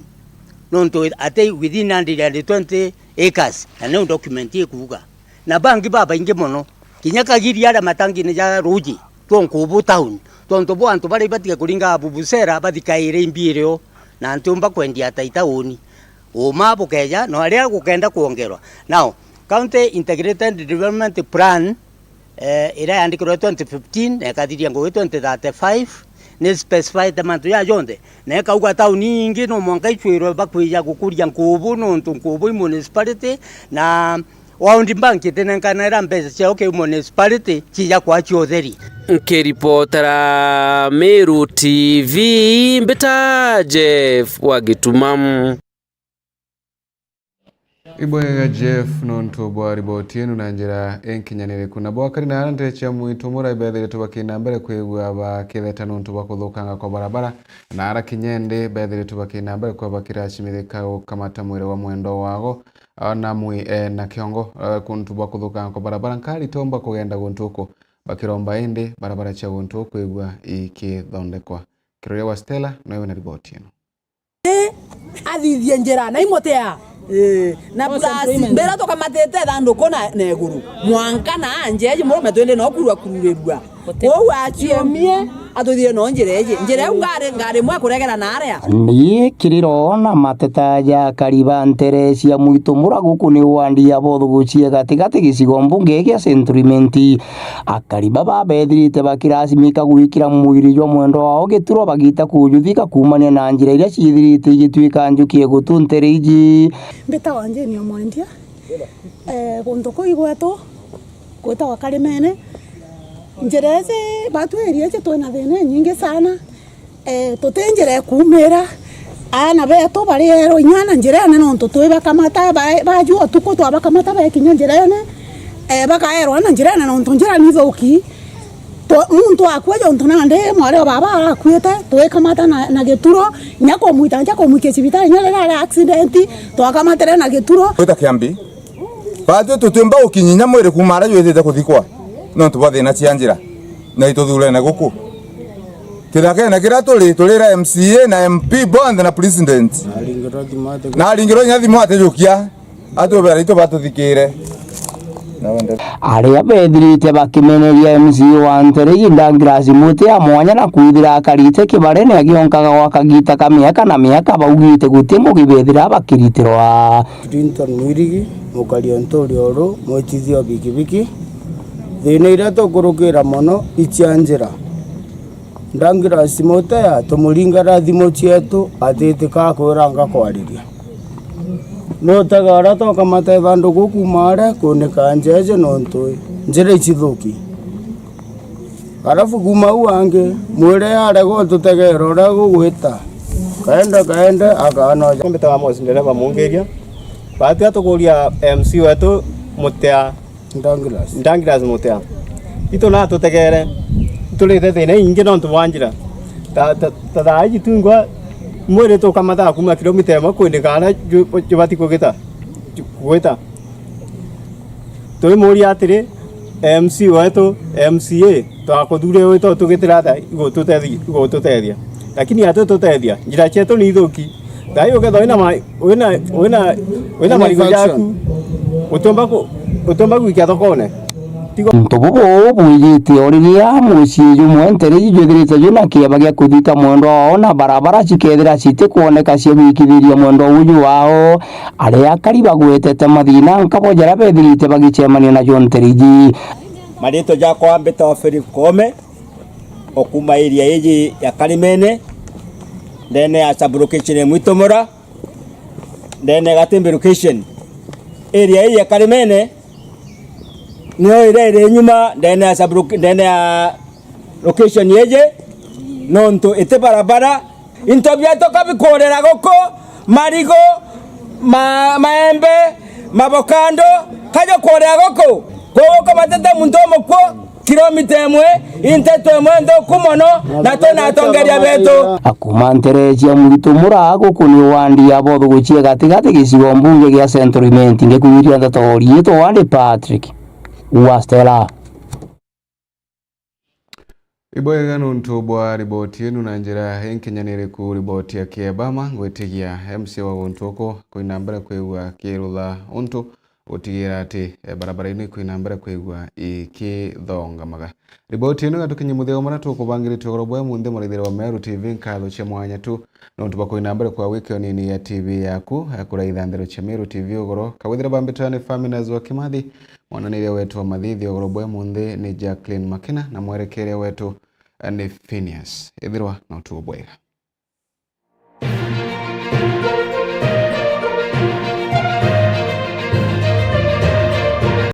Nontu ati within hundred and twenty acres, na niu document ikuuga. Na bangi babaingi mono, kinya Kagiri aria matangine ja ruuji, twa Nkubu town. Tontu bwa antu baria ibatige kuringa Abubusera, bathikaire imbirio, na ntiumba kwendia ta itauni. Uuma bukeja, na aria gukenda kwongerwa. Now, County Integrated Development Plan, eh, iria yandikirwe twenty fifteen na ikathiria ngugi twenty thirty-five, ni specified mantu ja jonthe, na ikauga tauni ingi no mwanka icwirwe bakwija gukuria Nkubu, nontu Nkubu i municipality, na World Bank itinenkanaira mbeca ciao kiu municipality cija kwacia utheri. Nkiripotera Meru T V, mbita Jeff wa Gitumamu. Ibwega Jeff nontu bwa riboti yenu na njira inkinyaniriku. Nabo akari na aria ntere cia Mwitumura ibethiritwe bakina mbere kwigua bakitheta nontu bwa kuthukanga kwa barabara, na ara Kinyende bethiritwe bakina mbere kwa bakiracimithika gukamata mwiri wa mwendwa wao, a, na mwi, e, na kiongo, e, kuntu bwa kuthukanga kwa barabara. Nkari tomba kugenda guntu uku, bakiromba indi barabara cia guntu uku kwigua ikithondekwa. Kiroria wa Stella, nowe wina riboti yenu. Athithie njira na imutea. Ii. Na plus, mbere tukamatite ithanduku na, na iguru. Mwanka na njeji murume twende no kurua kururirua. Kou aciemie, atuthire no njira iji. Njira iu ngari, ngari imwe kuregera na aria. Ni kiriro na mateta ja akari ba ntere cia Mwitumura guku ni wandi ya Bothugucie gatigati gicigo mbunge gia Central Imenti. Akari baba bethirite bakirasimika gwikira mwiri jwa mwendwa wao gituro bagita kujuthika kuumania na njira iria ciithirite igituika njuki egutu ntere iji. Mbitagwa Jane Omwendia. Eh, guntu kuu igwetu gwitagwa Karimene. Njira iji, batu area iji twina thina inyingi sana. Eh, tuti njira ikuumira. Aana betu barierwa inya na njirene nontu twibakamata, ba-, bajua utuku twabakamata bekinya njirene, eh, bakaerwa na njirene nontu njira ni thuki. Twa-, muntu akua jontu nandi mwari o baba arakuite, twikamata na, na gituro, nya kumwita, nya kumwikia cibitari, nya riria ari accident, twakamatire na gituro. Gwita Kiambi, Batwi tutiumba gukinyinya mwiri kuuma aria jwitite kuthikwa nontu bwa thina cia njira, na ituthurene guku kithakene kiria turi, turira M C A na M P bonthe na president. Na aringirwe kinya thimu atijukia, atubera itu batuthikire. Aria bethirite bakimeneria M C A wa ntere iji Douglas Mutia mwanya na kwithira akarite kibarene agionkaga gwa kagita ka miaka na miaka, baugite guti mugi bethira bakiritirwa. Clinton Mwirigi, mukari o nturi uru, mwitithia o bikibiki. Thina iria tukurukira mono i cia njira. Douglas Mutea, tumuringa na thimu cietu, atitika kwiranga kwariria. Nutega uria tukamata ithanduku kuuma aria kunika njeje nontu njira icithuki. Alafu kuuma au angi, mwire arega ututegera uria gugwita. Kaende, kaende, akanoja. Mbitaga Amos ndereba mungiria. Batia tukuria M C wetu Mutea. Douglas. Douglas Mutea. Itu natutegere. Turite thina ingi nontu bwa njira. Ta, ta, ta thaa iji tungwa mwiri tukamata kuuma kilomita imwe kwindika aria ju-, jubati kugita. Ju-, kugwita. Turimuria atiri, M C wetu, M C A, twakuthuurire wita utugitira ata igututethi-, igututethia? Lakini atitutethia, njira cietu ni ithuki. Thaai ukethwa wina ma-, wina, wina, wina marigu jaku, utiumba ku-, utiumba gwikia thokone. Tiga untu bubu bwijite o riria mucii jumwe ntere iji jwithirite jwina kieba gia kuthika mwendwa wao na barabara cikethira citikwoneka cia gwikithiria mwendwa uju wao. Aria akari bagwetete mathina nkabo jaria bethirite bagicemania najo ntere iji. Maritwa jakwa mbitagwa Philip Koome, o kuuma area iji ya Karimene, ndene ya sub-location ya Mwitumura, ndene ya Gatimbi location. Area iji ya Karimene nio iria iri nyuma ndene ya sub-, ndene ya location iji, nontu iti barabara. Into bietu ka bikurira guku, marigu, ma-, maembe, mavokando, ka jukurira guku. Koguo ukamatete muntu umukwo, Kilomita imwe, i nteto imwe nthuku mono, na twina atongeria betu. Akuma ntere cia Muritu Mura guku ni wandi ya Bothugu cia gatigati gicigo mbunge gia Central Imenti, ngikujukia ndeto riitwa wandi Patrick wa Stella. Ibwega nuntu bwa riboti inu na njira inkinyaniriku. Riboti ya Kiebama, ngwitigia M C A wa guntu uku kwina mbere kwigua kirutha untu gutigira ati, eh, barabara ino ikwina mbere kwigua ikithongamaga. Riboti ino igatukinyia muthia wa maria tukubangirite ugoro bwa munthi, muraithire wa Meru T V, nkatho cia mwanya tu nontu bwa kwina mbere kwa gwikio nini ya T V yaku, eh, kuraitha nthero cia Meru T V ugoro. Kagwithira bambitwa ni Faminas wa Kimathi, mwananiria wetu wa mathithi ugoro bwa munthi ni Jacqueline Makena, na mwerekeria wetu, eh, ni Phineas. Ithirwa na utuo bwega.